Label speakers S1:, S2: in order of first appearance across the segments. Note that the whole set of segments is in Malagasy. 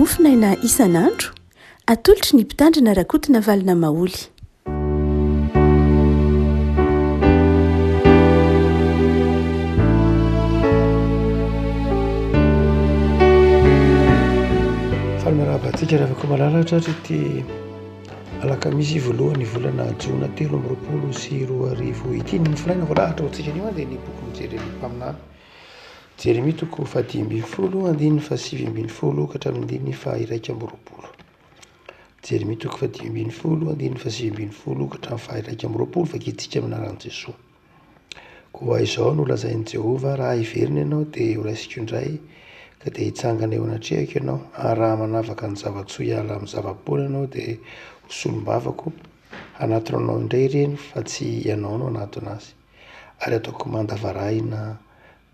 S1: Mofonaina isan'andro, atolotry ny Mpitandrina Rakotonavalona Maholy.
S2: Faly miarahaba antsika ry havako malala tratry ity alakamisy voalohan'ny volana jona 2023 ity. Ny mofonaina voalahatra ho antsika anio dia ny bokin'i Jeremia mpaminany. Jeremia toko fahadimy ambin'ny folo andininy fahasivy ambin'ny folo ka hatramin'ny andininy faha-21. Jeremia toko fahadimy ambin'ny folo andininy fahasivy ambin'ny folo ka hatramin'ny faha-21, vakintsika amin'ny anaran'i Jesoa. Koa izao no lazain'i Jehovah, raha hiverina ianao dia horaisiko indray, ka dia hitsangana eo anatrehako ianao, ary raha manavaka ny zava-tsoa hiala amin'ny zava-poana ianao dia ho solombavako, hanatona anao indray ireny fa tsy ianao no hanatona azy, ary hataoko manda varahina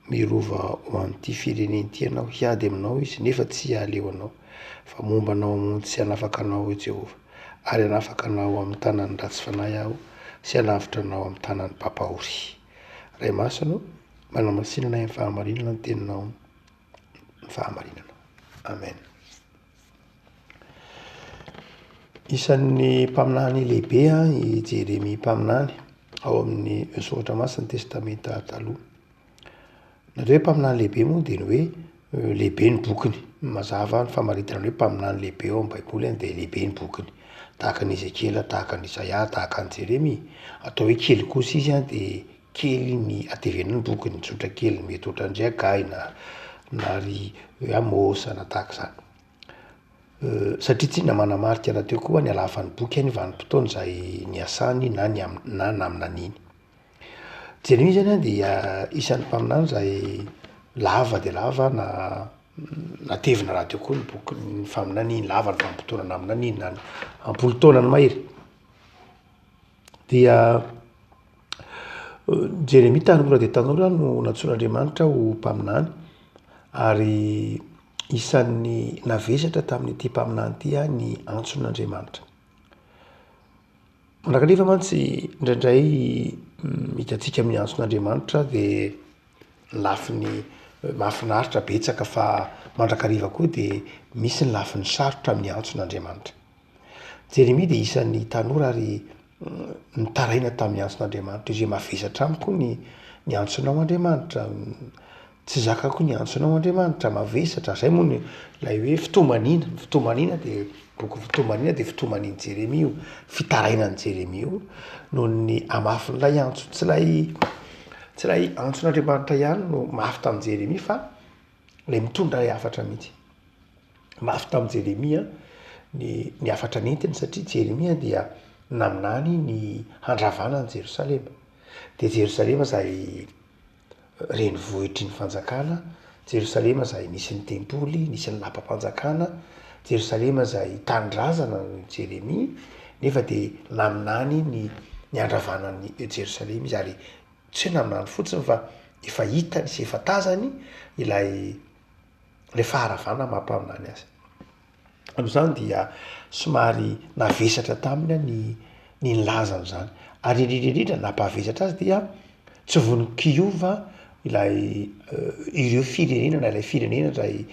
S2: Mirova ho an'ity firenena ity ianao, hiady aminao izy, nefa tsy hahaleo anao, fa momba anao hamonjy sy hanafaka anao i Jehovah, ary hanafaka anao amin'ny tanan'ny ratsy fanahy Aho, sy hanavotra anao amin'ny tanan'ny mpampahory. Ray Masina ô, manamasina anay amin'ny fahamarinana ny teninao ny fahamarinana. Amen. Isan'ny mpaminany lehibe i Jeremia mpaminany ao amin'ny Soratra Masina Testamenta Taloha. Ny atao hoe mpaminany lehibe moa dia ny hoe lehibe ny bokiny. Mazava ny famaritana ny hoe mpaminany lehibe ao amin'ny Baiboly dia lehibe ny bokiny. Tahaka an'i Ezekiela, tahaka an'i Isaia, tahaka an'i Jeremia. Atao hoe kely kosa izy dia kely ny hateven'ny bokiny, tsotra kely, mety ohatran-dry Hagay na na ry Amosa na tahaka izany. Satria tsinona manamarika rahateo koa ny halavan'ny boky ny vanim-potoana izay niasany na ny na naminaniany. Jeremia zany an dia isan'ny mpaminany izay lava dia lava na natevina rahateo koa ny boky ny faminaniany, lava ny vanim-potoana naminaniany na am-polo taonany mahery. Dia Jeremia tanora dia tanora no nantsoin'Andriamanitra ho mpaminany ary isan'ny navesatra tamin'ity mpaminany ity ny antson'Andriamanitra. Mandrakariva mantsy indraindray hitantsika amin'ny antson'Andriamanitra dia lafiny mahafinaritra betsaka fa mandrakariva koa dia misy ny lafiny sarotra amin'ny antson'Andriamanitra. Jeremia dia isan'ny tanora ary nitaraina tamin'ny antson'Andriamanitra izy hoe mavesatra amiko ny ny antsonao Andriamanitra, tsy zakako ny antsonao Andriamanitra, mavesatra, zay moa ny ilay hoe fitomaniana, ny fitomaniana dia boky fitomaniana dia fitomanian'i Jeremia io, fitarainan'i Jeremia io noho ny hamafin'ilay antso, tsy ilay tsy ilay antson'Andriamanitra ihany no mafy tamin'i Jeremia fa ilay mitondra ilay hafatra mihitsy. Mafy tamin'i Jeremia ny ny hafatra nentiny satria Jeremia dia naminany ny handravana an'i Jerosalema. Dia Jerosalema izay renivohitry ny fanjakana, Jerosalema izay nisy ny tempoly, nisy ny lapam-panjakana, Jerosalema izay tanindrazana an'i Jeremia, nefa dia naminany ny ny handravana an'i Jerosalema izy ary tsy hoe naminany fotsiny fa efa hitany sy efa tazany ilay ilay faharavana maha mpaminany azy. Amin'izany dia somary navesatra taminy ny ny nilaza an'izany. Ary indrindra indrindra nampahavesatra azy dia tsy vonon-kiova ilay ireo firenena na ilay firenena izay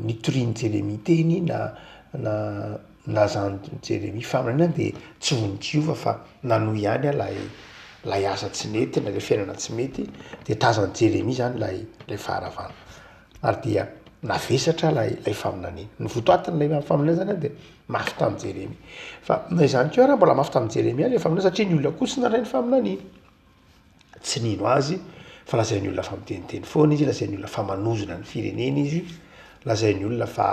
S2: nitorian'i Jeremia teny na na nilazan'i Jeremia faminaniana dia tsy vonon-kiova fa nanohy ihany ilay ilay asa tsy nety na ilay fiainana tsy mety dia tazan'i Jeremia izany ilay ilay faharavana. Ary dia navesatra ilay ilay faminaniana. Ny votoatin'ilay faminaniana izany dia mafy tamin'i Jeremia. Fa na izany koa ary mbola mafy tamin'i Jeremia ilay faminaniana satria ny olona koa tsy nandray ny faminaniana. Tsy nino azy fa lazain'ny olona fa miteniteny foana izy, lazain'ny olona fa manozona ny firenena izy, lazain'ny olona fa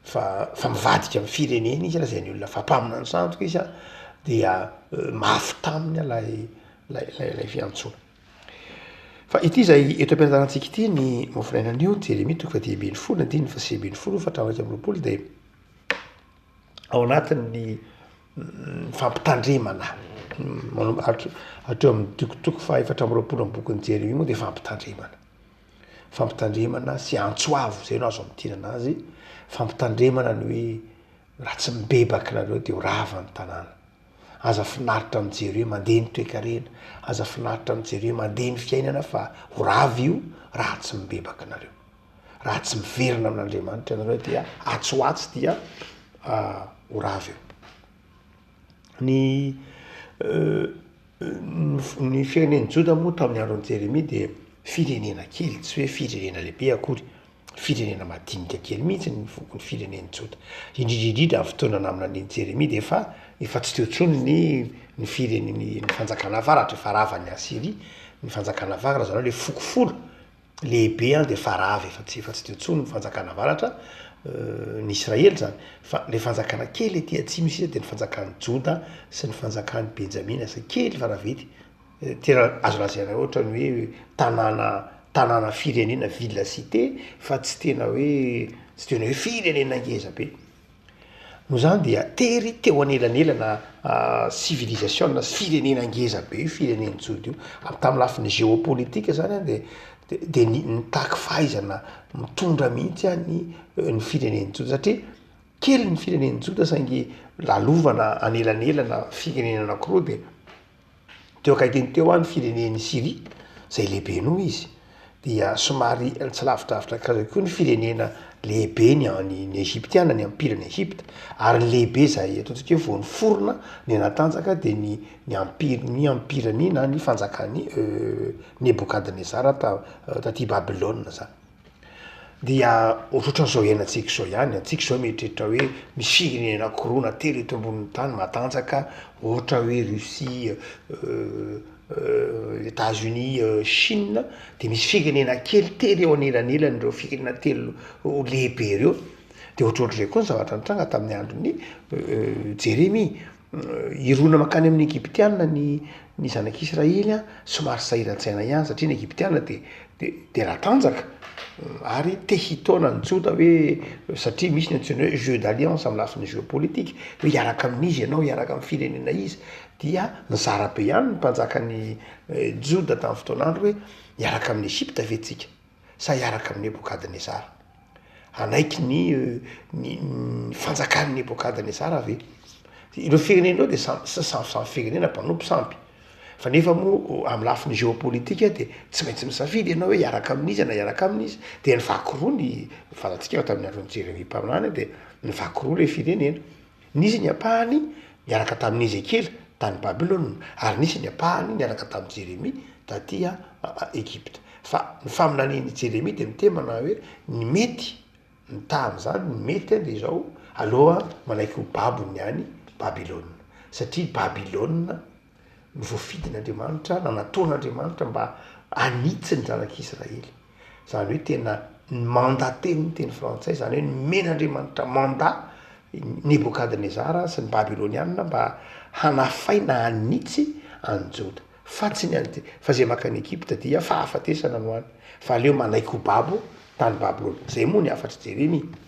S2: fa fa mivadika amin'ny firenena izy, lazain'ny olona fa mpaminany sandoka izy an, dia mafy taminy ilay ilay ilay ilay fiantsoana. Fa ity izay eto am-piandarantsika ity ny mofonaina anio, Jeremia toko fahadimy ambin'ny folo andininy fahasivy ambin'ny folo fa hatramin'ny 21 dia ao anatin'ny fampitandremana manomboka hatreo amin'ny tokotoko faha 24 amin'ny bokin'i Jeremia moa dia fampitandremana. Fampitandremana sy antso avo, zay no azo amintinana azy, fampitandremana ny hoe raha tsy mibebaka nareo de ho rava ny tanàna. Aza finaritra mijery hoe mandeha ny toekarena, aza finaritra mijery hoe mandeha ny fiainana fa ho rava io raha tsy mibebaka nareo. Raha tsy miverina amin'Andriamanitra ianareo dia atsy ho atsy dia ho rava eo. Ny ny firenen'i Joda moa tamin'ny andron'i Jeremia dia firenena kely, tsy hoe firenena lehibe akory. Firenena madinika kely mihitsy ny foko ny firenen'i Joda. Indrindra indrindra amin'ny fotoana naminanian'i Jeremia dia efa efa tsy teo intsony ny ny firene- ny fanjakana avaratra, efa ravan'i Asyria ny fanjakana avaratra, izany hoe le foko folo lehibe an de efa rava, efa tsy efa tsy teo intsony ny fanjakana avaratra, ny Israely zany, fa le fanjakana kely aty atsimo sisa de ny fanjakan'i Joda sy ny fanjakan'i Benjamina izay kely fa naventy. Tena azo lazaina ohatra ny hoe tanàna tanàna firenena ville cité fa tsy tena hoe tsy tena hoe firenena ngeza be. Noho izany dia tery teo anelanelana civilisation sy firenena ngeza be io firenen'i Joda io. Ary tamin'ny lafiny géopolitique zany an de de nitaky fahaizana mitondra mihitsy an ny ny firenen'i Joda satria kely ny firenen'i Joda saingy lalovana anelanelana firenena anakiroa de Teo akaikiny teo ny firenen'i Syria, izay lehibe noho izy, dia somary tsy lavidavitra akaiky koa ny firenena lehibe ny any ny Egyptiana, ny ampiran'i Egypta, ary ny lehibe izay ataontsika hoe vao niforona ny natanjaka dia ny ny ampiry ny ampiran'ny na ny fanjakan'i Nebokadnezara ta- taty Babylona zany. Dia ohatrohatran'izao iainantsika izao ihany, antsika izao mieritreritra hoe misy firenena anankiroa na telo eto ambonin'ny tany matanjaka, ohatra hoe Russie, Etats Unis, Chine, de misy firenena kely tery eo anelanelan'ireo firenena telo lehibe ireo, de ohatrohatr'izay koa ny zavatra nitranga tamin'ny andron'i Jeremia. Hirona mankany amin'ny Egyptiana ny ny zanak'Israely an, somary sahiran-tsaina ihany satria ny Egyptiana de de de natanjaka ary te hitaona an'i Joda hoe satria misy ny antsoina hoe jeu d'alliance amin'ny lafiny géopolitique hoe hiaraka amin'iza ianao, hiaraka amin'ny firenena iza, dia nizara be ihany ny mpanjakan'i Joda tamin'ny fotoan'andro hoe hiaraka amin'i Egypta ve tsika? sa hiaraka amin'i Nebokadnezara? Hanaiky ny ny ny fanjakan'i Nebokadnezara ve? Ireo firenena ireo de samy samy samy firenena mpanompo sampy, fa nefa moa amy lafiny géopolitique de tsy maintsy misafidy ianao hoe hiaraka amin'iza na hiaraka amin'iza, de nivaky roa ny fantatsika fa tamin'ny andron'i Jeremia mpaminany de nivaky roa le firenena. Nisy ny ampahany niaraka tamin'i Ezekiela tany Babylona, ary nisy ny ampahany niaraka tamin'i Jeremia taty Egypta. Fa ny faminanian'i Jeremia dia miteny manao hoe ny mety, ny taha amin'izany, ny mety dia izao, aleo manaiky ho babo ny any Babylona, satria Babylona no voafidin'Andriamanitra, nanataon'Andriamanitra mba hanitsy ny zanak'Israely. Izany hoe tena ni-mandater hoy ny teny frantsay, izany hoe nomen'Andriamanitra mandat i Nebokadnezara sy ny Babyloniana mba hanafay na hanitsy an'i Joda. Fa tsy ny an'i, fa izay mankany Egypta dia fahafatesana no any, fa aleo manaiky ho babo tany Babylona. Izay moa ny hafatr'i Jeremia.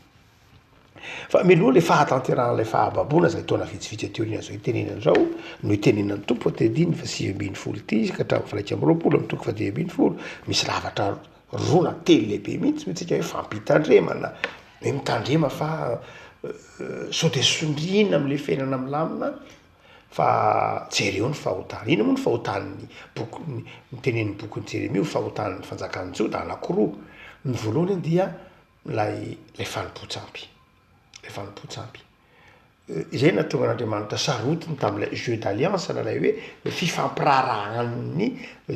S2: Fa mialoha ilay fahatanterahan'ilay fahababoana izay taona vitsivitsy aty aoriana izao itenenana izao no itenenan'ny Tompo aty andininy faha-19 ity ka hatramin'ny faha-21 amin'ny toko faha-15, misy lavatra roa na telo lehibe mihitsy hoy tsika hoe fampitandremana, hoe mitandrema fa sao dia sondriana amin'ilay fiainana milamina fa jereo ny fahotana. Inona moa ny fahotan'ny boky, ny tenenin'ny bokin'i Jeremia ho fahotan'ny fanjakan'i Joda? Anankiroa, ny voalohany dia Ilay ilay fanompoan-tsampy, ilay fanompoan-tsampy. Izay nahatonga an'Andriamanitra sarotiny tamin'ilay jeu d'alliance na ilay hoe fifampiraharahan'ny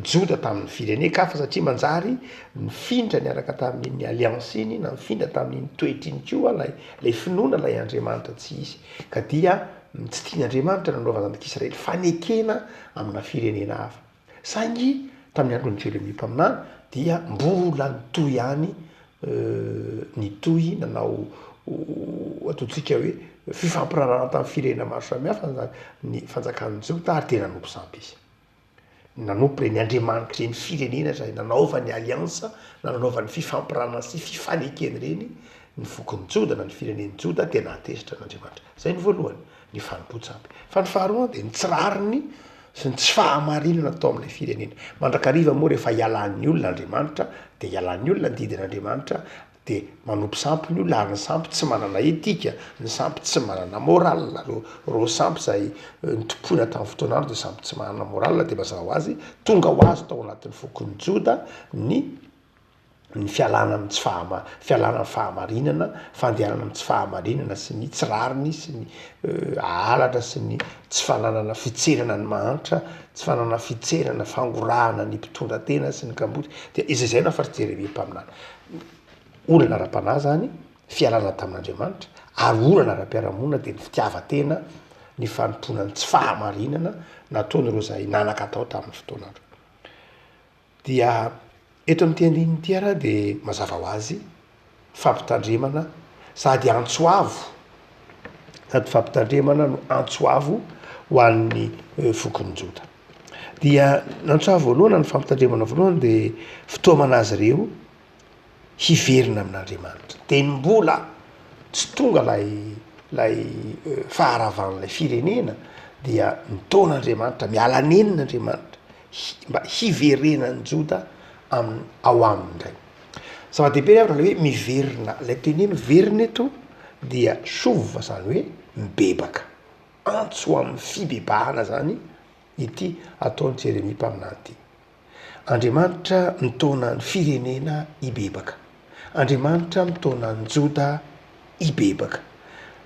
S2: Joda tamin'ny firenen-kafa satria manjary nifindra niaraka tamin'iny alliance iny na nifindra tamin'iny toetra iny koa ilay ilay finoana ilay Andriamanitra tsy izy. Ka dia tsy tian'Andriamanitra ny nanaovana zanak'Israely fanekena amina firenena hafa. Saingy tamin'ny andron'i Jeremia mpaminany dia mbola nitohy ihany nitohy nanao ataontsika hoe fifampiraharahana tamin'ny firenena maro samihafa ny fanjakan'i Joda ary dia nanompo sampy izy. Nanompo ireny andriamanitr'ireny firenena izay nanaovany alliance na nanaovany fifampiraharahana sy fifanekena ireny ny fokon'i Joda na ny firenen'i Joda dia nahatezitra an'Andriamanitra. Izay ny voalohany, ny fanompoan-tsampy. Fa ny faharoa dia ny tsy rariny sy ny tsy fahamarinana tao amin'ilay firenena. Mandrakariva moa rehefa ialan'ny olona Andriamanitra dia ialan'ny olona ny didin'Andriamanitra dia manompo sampy ny olona ary ny sampy tsy manana etika, ny sampy tsy manana morale, ireo ireo sampy izay notompoina tamin'ny fotoan'andro dia sampy tsy manana morale dia mazava ho azy tonga ho azy tao anatin'ny fokon'i Joda ny. Ny fialana amin'ny tsy fahama- fialana amin'ny fahamarinana, fandehanana amin'ny tsy fahamarinana sy ny tsy rariny sy ny halatra sy ny tsy fananana fitserana ny mahantra, tsy fananana fitserana, fangorahana ny mpitondra tena sy ny kamboty, dia izay izay no hafatr'i Jeremia mpaminany. Olana ara-panahy zany, fialana tamin'Andriamanitra, ary olana ara-piarahamonina dia ny fitiavan-tena, ny fanompoana ny tsy fahamarinana nataon'ireo izay nanan-katao tamin'ny fotoanandro. Dia eto amin'ity andininy ity ara dia mazava ho azy fampitandremana sady antso avo, sady fampitandremana no antso avo ho an'ny fokon'i Joda. Dia ny antso avo voalohany na ny fampitandremana voalohany dia fitaomana azy ireo hiverina amin'Andriamanitra. Dia ny mbola tsy tonga ilay ilay faharavan'ilay firenena dia mitaona Andriamanitra, miala nenina Andriamanitra mba hiverenan'i Joda am- ao aminy indray. Zava-dehibe ry havana ilay hoe miverina, ilay teny hoe miverina eto dia chouv zany hoe mibebaka, antso amin'ny fibebahana zany ity ataon'i Jeremia mpaminany ity. Andriamanitra mitaona ny firenena hibebaka. Andriamanitra mitaona an'i Joda hibebaka,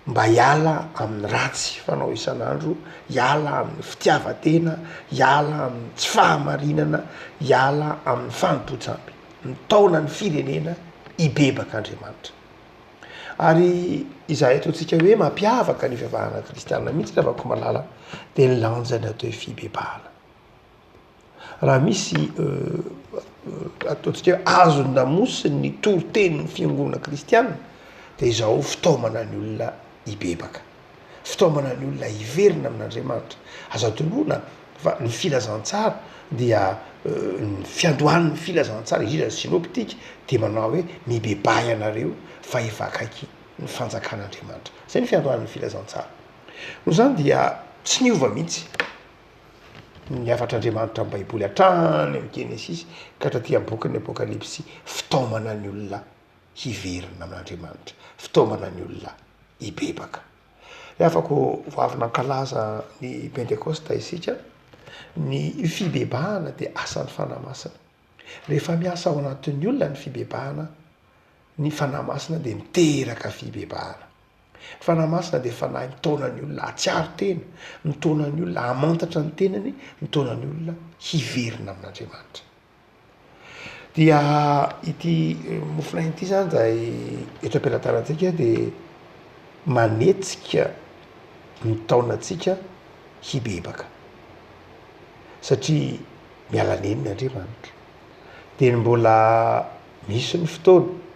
S2: mba hiala amin'ny ratsy fanao isan'andro, hiala amin'ny fitiavan-tena, hiala amin'ny tsy fahamarinana, hiala amin'ny fanompoan-tsampy. Mitaona ny firenena hibebaka Andriamanitra. Ary izay ataontsika hoe mampiavaka ny fivavahana kristiana mihitsy ry havako malala dia ny lanjan'ny atao hoe fibebahana. Raha misy ataontsika hoe azon-damosiny ny toritenin'ny fiangonana kristiana dia izao fitaomana ny olona hibebaka, fitaomana ny olona hiverina amin'Andriamanitra. Azo adinoina fa ny filazantsara dia ny fiandohan'ny filazantsara, indrindra ny synoptique dia manao hoe mibebaha ianareo fa efa akaiky ny fanjakan'Andriamanitra. Zay ny fiandohan'ny filazantsara. Noho izany dia tsy niova mihitsy. Ny hafatr'Andriamanitra amin'ny Baiboly hatrany amin'ny Genesisy ka hatraty amin'ny bokin'ny Apokalypsy, fitaomana ny olona hiverina amin'Andriamanitra, fitaomana ny olona hibebaka. Ry havako, vao avy nankalaza ny Pentekosta isika, ny fibebahana dia asan'ny Fanahy Masina. Rehefa miasa ao anatin'ny olona ny fibebahana, ny Fanahy Masina dia miteraka fibebahana. Ny Fanahy Masina dia Fanahy mitaona ny olona hahatsiaro tena, mitaona ny olona hamantatra ny tenany, mitaona ny olona hiverina amin'Andriamanitra. Dia ity mofonaina ity zany izay eto am-pelatanantsika dia manetsika mitaona antsika hibebaka satria miala nenina Andriamanitra. Dia ny mbola misy ny fotoana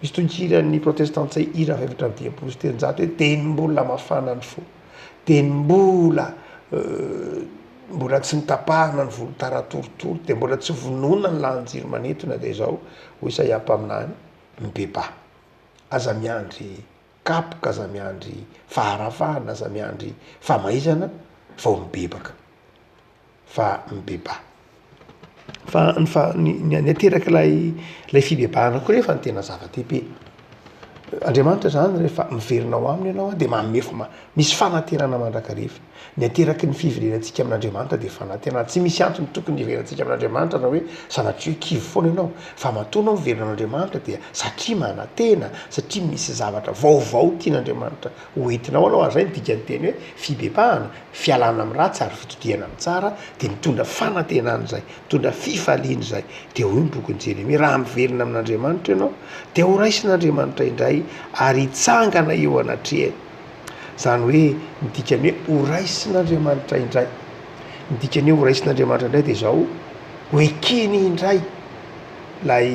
S2: Misy tononkiran'ny protestanta izay hira 354 hoe Teny mbola mafana ny fo, teny mbola mbola tsy notapahana ny volotara torotoro, dia mbola tsy vonoina ny lahin-jiro manintona dia izao, hoy Isaia mpaminany, mibebaha. Aza miandry kapoka, aza miandry faharavana, aza miandry famaizana vao mibebaka. Fa mibebaha. Fa ny fa- ny ny aterak'ilay ilay fibebahana koa nefa no tena zava-dehibe. Andriamanitra zany rehefa miverina ao aminy ianao de manome f- misy fanantenana mandrakariva. Ny ateraky ny fiverenantsika amin'Andriamanitra de fanantenana. Tsy misy antony tokony hiverenantsika amin'Andriamanitra raha hoe sanatria hoe kivy foana ianao, fa matoa anao miverina amin'Andriamanitra dia satria manantena, satria misy zavatra vaovao tian'Andriamanitra ho entinao anao, ary zay no dikan'ny teny hoe fibebahana. Fialana amin'ny ratsy ary fitodihana amin'ny tsara dia mitondra fanantenana izay, mitondra fifaliana izay. Dia hoy ny bokin'i Jeremia, raha miverina amin'Andriamanitra ianao, dia ho raisin'Andriamanitra indray ary hitsangana eo anatrehany. Izany hoe ny dikan'ny hoe ho raisin'Andriamanitra indray, ny dikan'ny hoe ho raisin'Andriamanitra indray dia izao, ho ekeny indray ilay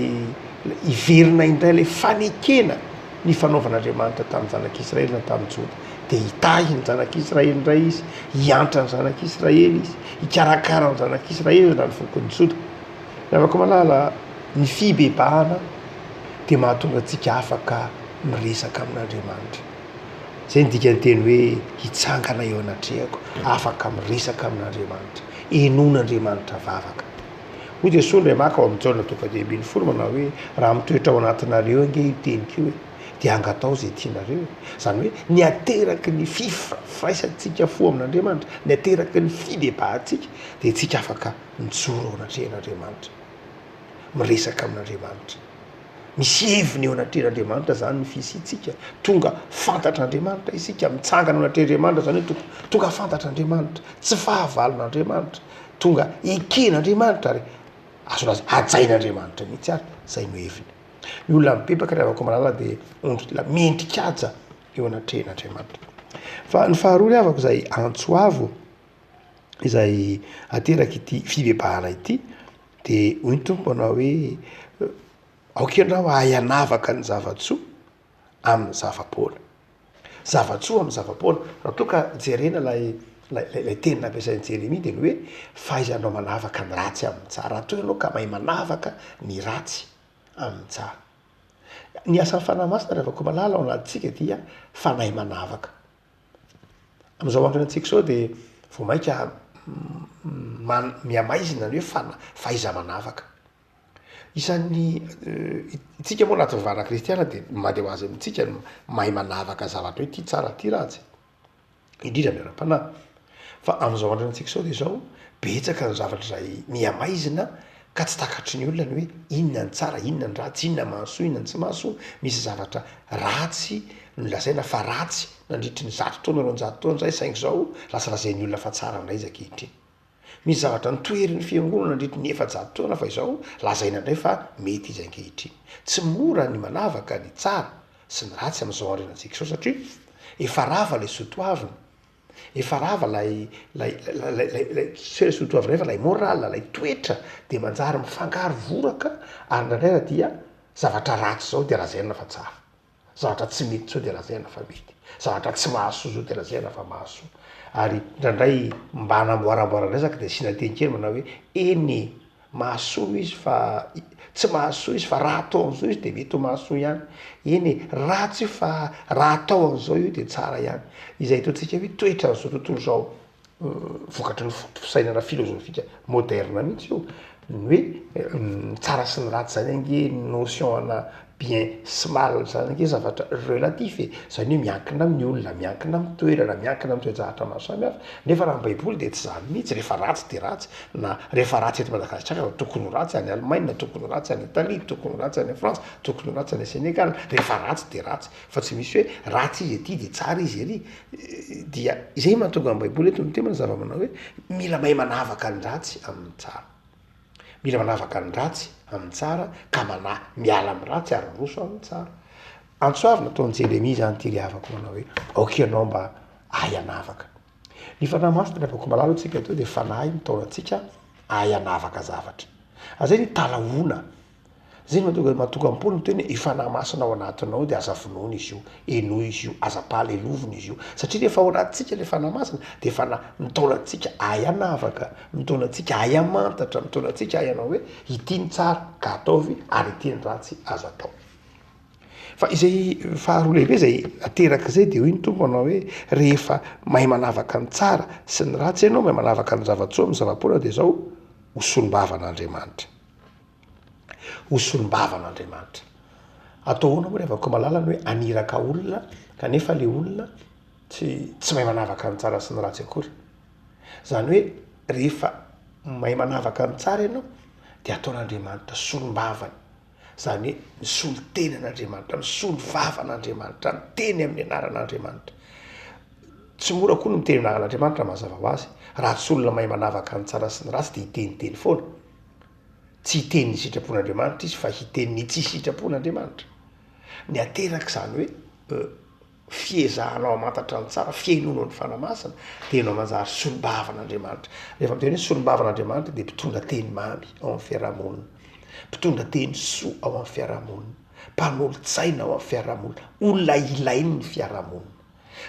S2: hiverina indray ilay fanekena nifanaovan'Andriamanitra tamin'ny zanak'Israely na tamin'ny Joda. Dia hitahy ny zanak'Israely indray izy, hiantra ny zanak'Israely izy, hikarakara ny zanak'Israely na ny fokon'i Joda. Ry havako malala, ny fibebahana dia mahatonga antsika afaka miresaka amin'Andriamanitra. Izay ny dikan'ny teny hoe hitsangana eo anatrehako, afaka miresaka amin'Andriamanitra, henoin'Andriamanitra vavaka. Hoy Jesoa indray maka ao amin'ny Jaona toko faha-15 manao hoe, raha mitoetra ao anatinareo ange io teniko io e, dia angatao izay tianareo e. Izany hoe ny ateraky ny firaisantsika fo amin'Andriamanitra, ny ateraky ny fibebahantsika dia tsika afaka mijoro ao anatrehan'Andriamanitra, miresaka amin'Andriamanitra. Misy heviny eo anatrehan'Andriamanitra izany ny fisiantsika. Tonga fantatr'Andriamanitra isika, mitsangana eo anatrehan'Andriamanitra izany hoe tonga, tonga fantatr'Andriamanitra, tsy fahavalon'Andriamanitra, tonga eken'Andriamanitra ary azo lazaina hajain'Andriamanitra mihitsy ary, izay no heviny. Ny olona mibebaka ry havako malala dia ondry mendrikaja eo anatrehan'Andriamanitra. Fa ny faharoa ry havako izay antso avo izay aterak'ity fibebahana ity dia hoy ny Tompo manao hoe aoka ianao hahay hanavaka ny zava-tsoa amin'ny zava-poana. Zava-tsoa amin'ny zava-poana. Raha toa ka jerena ilay ilay teny nampiasain'i Jeremia dia ny hoe fahaizanao manavaka ny ratsy amin'ny tsara. Raha toa ianao ka mahay manavaka ny ratsy amin'ny tsara. Ny asan'ny Fanahy Masina ry havako malala ao anatintsika dia fanahy manavaka. Amin'izao andro iainantsika izao dia vao mainka mihamaizina ny hoe fahaiza-manavaka. Isan'ny isika moa anatin'ny vavahana kristiana dia mandeha ho azy amintsika ny mahay manavaka zavatra hoe ity tsara ity ratsy. Indrindra ny ara-panahy. Fa amin'izao andro iainantsika izao dia izao, betsaka ny zavatra izay mihamaizina ka tsy takatry ny olona ny hoe inona ny tsara, inona ny ratsy, inona mahasoa, inona ny tsy mahasoa. Misy zavatra ratsy nolazaina fa ratsy nandritry ny zato taona, 200 taona izay, saingy izao lasa lazain'ny olona fa tsara indray izy ankehitriny. Misy zavatra notoherin'ny fiangonana nandritry ny 400 taona fa izao lazaina indray fa mety izy ankehitriny. Tsy mora ny manavaka ny tsara sy ny ratsy amin'izao andro iainantsika izao satria efa rava ilay soatoavina, efa rava ilay ilay ilay ilay ilay tsy hoe soatoavina indray fa ilay morale, ilay toetra dia manjary mifangaro voraka ary indraindray ary dia zavatra ratsy izao dia lazaina fa tsara. Zavatra tsy mety zao dia lazaina fa mety. Zavatra tsy mahasoa zao dia lazaina fa mahasoa. Ary indraindray mba anamboaramboarana resaka dia asiana teny kely manao hoe eny e, mahasoa izy fa tsy mahasoa izy fa raha atao an'izao izy dia mety ho mahasoa ihany. Eny e, ratsy io fa raha atao an'izao io dia tsara ihany. Izay ataontsika hoe toetran'izao tontolo izao. Vokatry ny foto-pisainana filozofika moderna mihitsy io, ny hoe ny tsara sy ny ratsy zany ange notion ana bien sy mal zany ange zavatra relatif e, zany hoe miankina amin'ny olona, miankina amin'ny toerana, miankina amin'ny toe-javatra maro samihafa, nefa raha ny baiboly de tsy zany mihitsy, rehefa ratsy de ratsy, na rehefa ratsy eto Madagasikara dia tokony ho ratsy any Allemagne, tokony ho ratsy any Italie, tokony ho ratsy any France, tokony ho ratsy any Sénégal, rehefa ratsy de ratsy, fa tsy misy hoe ratsy izy aty de tsara izy ery. Dia izay mahatonga ny baiboly eto miteny mazava manao hoe mila mahay manavaka ny ratsy amin'ny tsara. Mila manavaka ny ratsy amin'ny tsara ka manahy miala amin'ny ratsy ary miroso amin'ny tsara. Antso avo nataon'i Jeremia izany ity ry havako manao hoe aoka ianao mba hahay hanavaka. Ny fanahy masina ry havako malala hoy tsika teo dia fanahy mitaona antsika hahay hanavaka zavatra. Ary izay ny talahoana Zay no mahatonga mahatonga an'i Paoly miteny hoe io Fanahy Masina ao anatinao io dia aza vonoina izy io, henoy izy io, aza ampahalelovina izy io, satria rehefa ao anatintsika ilay Fanahy Masina dia efa mitaona antsika hahay hanavaka, mitaona antsika hahay hamantatra, mitaona antsika hahay hanao hoe ity ny tsara ka ataovy ary ity ny ratsy aza atao. Fa izay faharoa lehibe izay aterak'izay dia hoy ny Tompo manao hoe rehefa mahay manavaka ny tsara sy ny ratsy ianao, mahay manavaka ny zava-tsoa amin'ny zava-poana dia izao ho solombavan'Andriamanitra. ho solombavan'Andriamanitra. Atao ahoana moa ry havako malala ny hoe haniraka olona kanefa le olona tsy tsy mahay manavaka ny tsara sy ny ratsy akory. Zany hoe rehefa mahay manavaka ny tsara ianao de ataon'Andriamanitra solombavany, zany hoe misolo tena an'Andriamanitra, misolo vava an'Andriamanitra, miteny amin'ny anaran'Andriamanitra. Tsy mora koa ny miteny amin'ny anaran'Andriamanitra mazava ho azy, raha tsy olona mahay manavaka ny tsara sy ny ratsy de hiteniteny foana. Tsy hiteny ny sitrapon'Andriamanitra izy fa hiteny ny tsy sitrapon'Andriamanitra. Ny aterak'izany hoe fiezahanao hamantatra ny tsara, fihainoanao ny Fanahy Masina, dia ianao manjary solombavan'Andriamanitra. Rehefa miteny hoe solombavan'Andriamanitra dia mpitondra teny mamy ao amin'ny fiarahamonina, mpitondra teny soa ao amin'ny fiarahamonina, mpanolotsaina ao amin'ny fiarahamonina, olona ilain'ny fiarahamonina.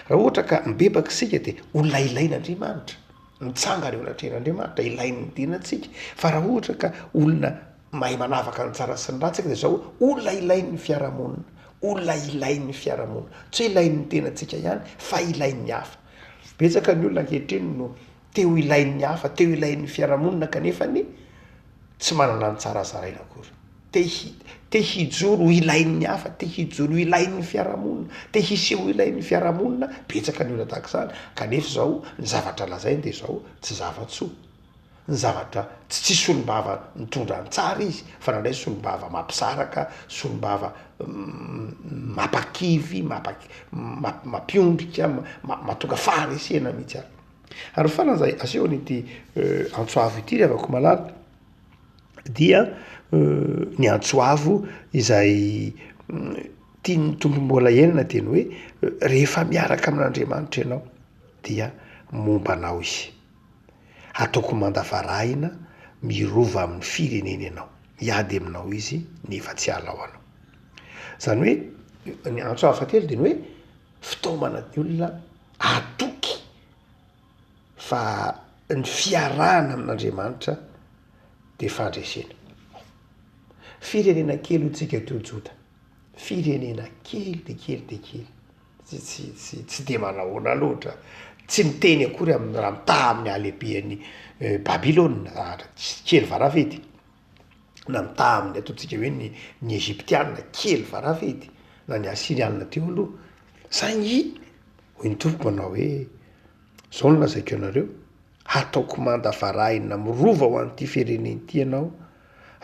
S2: Raha ohatra ka mibebaka isika dia olona ilain'Andriamanitra, mitsangana eo anatrehan'Andriamanitra, ilain'ny tenantsika. Fa raha ohatra ka olona mahay manavaka ny tsara sy ny ratsy isika dia izao, olona ilain'ny fiarahamonina, olona ilain'ny fiarahamonina. Tsy hoe ilain'ny tenantsika ihany fa ilain'ny hafa. Betsaka ny olona ankehitriny no te ho ilain'ny hafa, te ho ilain'ny fiarahamonina kanefany tsy manana ny tsara zaraina akory. Te hi, te hijoro ho ilain'ny hafa, te hijoro ho ilain'ny fiarahamonina, te hiseho ho ilain'ny fiarahamonina, betsaka ny olona tahaka izany, kanefa izao ny zavatra lazainy dia izao, tsy zava-tsoa. Ny zavatra tsy tsy solombava nitondra ny tsara izy fa nandray solombava mampisaraka, solombava mampakivy, mampiondrika, mahatonga faharesena mihitsy ary. Ary ny farany izay asehon'ity antso avo ity ry havako malala dia ny antso avo izay tian'ny Tompo mbola henona dia ny hoe rehefa miaraka amin'Andriamanitra ianao dia momba anao izy. Hataoko manda varahina mirova amin'ny firenena ianao. Hiady aminao izy nefa tsy hahalao anao. Izany hoe ny antso avo fahatelo dia ny hoe fitaomana ny olona hatoky fa ny fiarahana amin'Andriamanitra dia fandresena. Firenena kely hoy tsika teo Joda, firenena kely dia kely dia kely. Tsy tsy tsy tsy de manahoana loatra, tsy miteny akory amin'ny raha mitaha amin'ny halehibehan'i Babylona, zavatra kely varavety, na mitaha amin'ny ataontsika hoe ny ny Egyptiana kely varavety, na ny Asyriana teo aloha, saingy hoy ny Tompo manao hoe, zao no lazaiko anareo, hataoko manda varahina mirova ho an'ity firenena ity ianao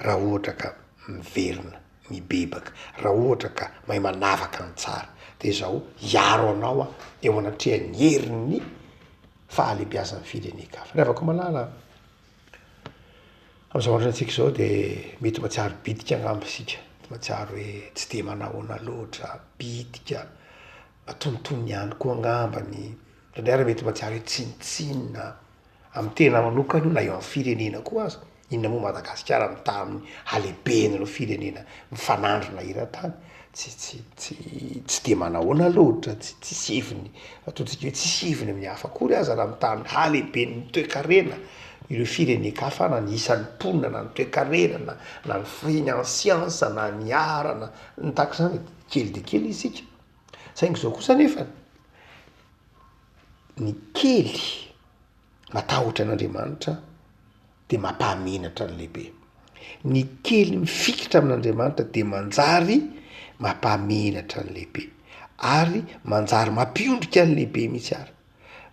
S2: raha ohatra ka miverina. mibebaka, raha ohatra ka mahay manavaka ny tsara, de izao hiaro anao aho eo anatrehan'ny herin'ny fahalebiazan'ny firenen-kafa. Ry havako malala a, am'zao androntsika izao de mety mahatsiaro bitika angamba isika, mety mahatsiaro hoe tsy de manahoana loatra, bitika, antonontonony ihany koa angambany, indraindray ary mety mahatsiaro hoe tsinontsinona. Amin'ny tena manokana io na eo amin'ny firenena koa aza, inona moa Madagasikara mitaha amin'ny halehiben'ireo firenena mifanandrina eran-tany, tsy tsy tsy tsy de manahoana loatra, tsy tsisy heviny, ataontsika hoe tsisy heviny amin'ny hafa akory aza raha mitaha amin'ny halehiben'ny toekarena ireo firenen-kafa na ny isan'ny mponina na ny toekarena na na ny fihina ny siansa na ny art na ny tahaka izany e, kely dia kely isika, saingy izao kosa anefany, Ny kely matahotra an'Andriamanitra de mampahamenatra ny lehibe. Ny kely mifikitra amin'Andriamanitra de manjary mampahamenatra ny lehibe ary manjary mampiondrika ny lehibe mihitsy ary,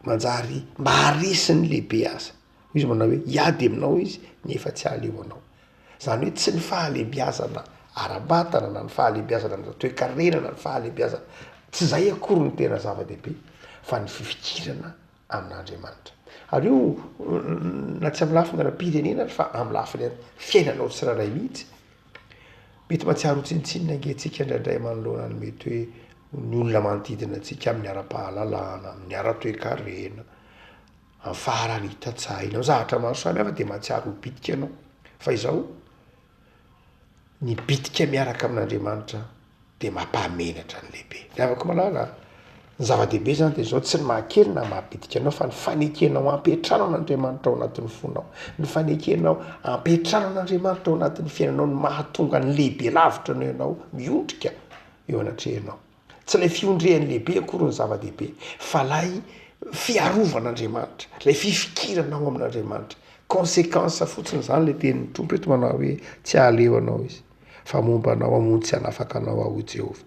S2: manjary maharesy ny lehibe aza. Hoy izy manao hoe hiady aminao izy nefa tsy hahaleo anao. Izany hoe tsy ny fahalebiazana ara-batana na ny fahalebiazana ara-toekarena na ny fahalebiazana, tsy izay akory no tena zava-dehibe fa ny fifikirana amin'Andriamanitra. Ary io na tsy amin'ny lafiny ara-pirenena ary fa amin'ny lafiny fiainanao tsirairay mihitsy. Mety mahatsiaro ho tsinontsinona ange tsika indraindray manoloana ny mety hoe ny olona manodidina antsika amin'ny ara-pahalalana, amin'ny ara-toekarena. Amin'ny faharanitan-tsaina, amin'ny zavatra maro samihafa dia mahatsiaro ho bitika ianao. Fa izao, ny bitika miaraka amin'Andriamanitra dia mampahamenatra ny lehibe. Ry havako malala a, ny zava-dehibe zany dia izao, tsy ny mahakely na mahabitika anao fa ny fanekenao hampiantrano an'Andriamanitra ao anatin'ny fonao, ny fanekenao hampiantrano an'Andriamanitra ao anatin'ny fiainanao no mahatonga ny lehibe lavitra noho ianao miondrika eo anatrehanao. Tsy ilay fiondrehan'ny lehibe akory no zava-dehibe fa ilay fiarovan'Andriamanitra, ilay fifikirana ao amin'Andriamanitra. Conséquence fotsiny izany ilay tenin'ny Tompo eto manao hoe tsy hahaleo anao Izy fa momba anao hamonjy sy hanafaka anao Aho hoy Jehovah.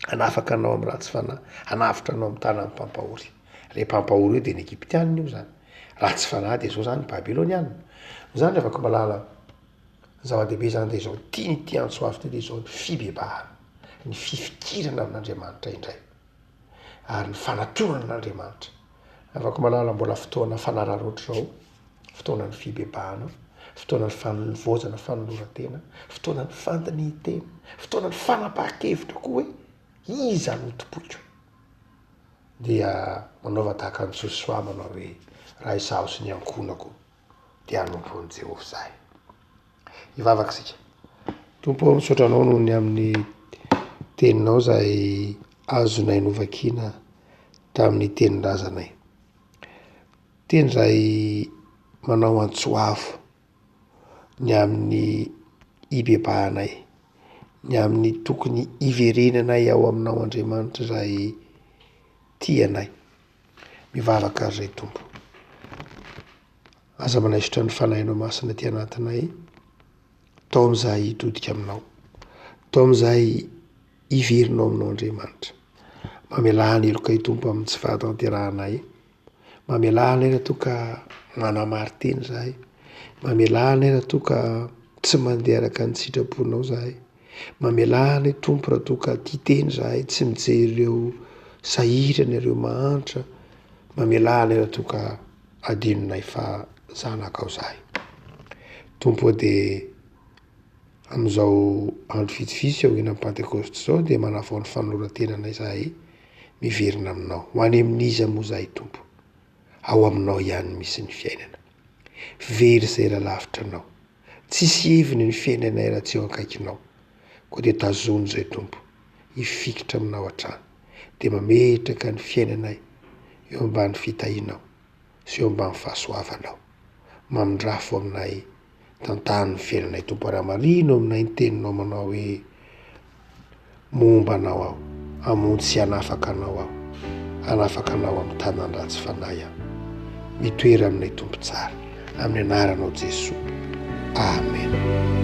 S2: Hanafaka anao amin'ny ratsy fanahy, hanavotra anao amin'ny tanan'ny mpampahory. Ilay mpampahory io dia ny Egyptianina io izany. Ratsy fanahy dia izao izany ny Babylonianina. Izany ry havako malala. Ny zava-dehibe izany dia izao, tian'ity antso avo ity dia izao, ny fibebahana, ny fifikirana amin'Andriamanitra indray, ary ny fanatonana an'Andriamanitra. Havako malala, mbola fotoana fanararaotra izao, fotoanan'ny fibebahana, fotoanan'ny fanovozana fanoloran-tena, fotoanan'ny fandinihin-tena, fotoanan'ny fanapahan-kevitra koa hoe iza no tompoiko. Dia manaova tahaka an'i Josoa manao hoe, raha izaho sy ny ankohonako dia hanompo an'i Jehovah izahay. Hivavaka isika. Tompo ô, misaotra Anao noho ny amin'ny Teninao izay azonay novakiana tamin'ny tenin-drazanay. Teny izay manao antso avo ny amin'ny hibebahanay, ny amin'ny tokony hiverenanay ao Aminao Andriamanitra izay tia anay. Mivavaka ary ry Tompo. Aza manaisotra ny Fanahinao Masina aty anatinay. Taomy izahay hitodika Aminao. Taomy izahay hiverina ao Aminao Andriamanitra. Mamelà ny helokay Tompo amin'ny tsy fahatanterahanay. Mamelà anay raha toa ka manamari-tena izahay. Mamelà anay raha toa ka tsy mandeha araka ny sitraponao izahay. Mamelà anay Tompo raha toa ka tia tena izahay, tsy mijery ireo sahirana, ireo mahantra. Mamelà anay raha toa ka adinonay fa zanakao izahay. Tompo ô dia amin'izao andro vitsivitsy aorianan'ny Pantekôsta izao dia manavao ny fanoloran-tenanay izahay miverina aminao. Ho any amin'iza moa izahay Tompo? Ao aminao ihany misy ny fiainana. Very izay raha lavitra anao. Tsisy heviny ny fiainanay raha tsy eo akaikinao. Koa dia tazono izay Tompo, hifikitra aminao hatrany. Dia mametraka ny fiainanay eo ambany fitahianao sy eo ambany fahasoavanao. Mamindrafo aminay Tantano ny fiainanay Tompo ary hamarino aminay ny teninao manao hoe momba anao aho, hamonjy sy hanafaka anao aho, hanafaka anao amin'ny tanan'ny ratsy fanahy aho. Mitoera aminay Tompo tsara, amin'ny anaranao Jesoa. Amen.